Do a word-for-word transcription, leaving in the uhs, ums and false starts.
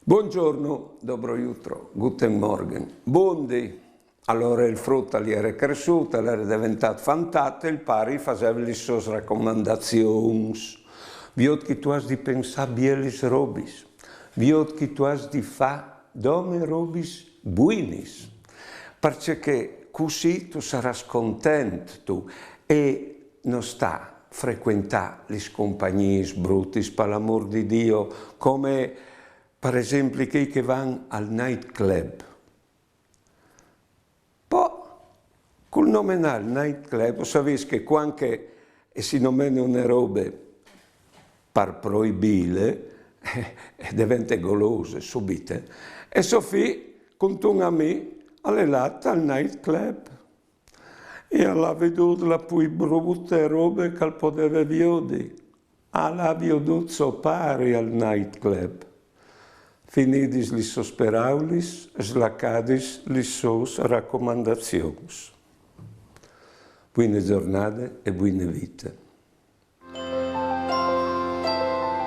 Buongiorno, dobro jutro, guten Morgen, bondi. Alore il frut al jere cressût, al jere deventât fantat, il pari i faseve lis sôs racomandazions. Viôt che tu âs di pensâ bielis robis, viôt che tu âs di fâ dome robis buinis, parcè che cussì tu sarâs content tu e no sta frecuentâ lis compagniis brutis, par l'amôr di Diu, come par esempli chei che a van al night club. Po, cul nomenâ il night club, o savês che cuant che si nomene une robe par proibîle, e devente golose subite. E so fi, cuntun amì, al è lât al night club. E al à viodût la plui brute robe che al podeve viodi. Al à viodût so pari al night club. Finidis lis sôs peraulis, slacadis lis sôs racomandazions. Buine zornade e buine vite.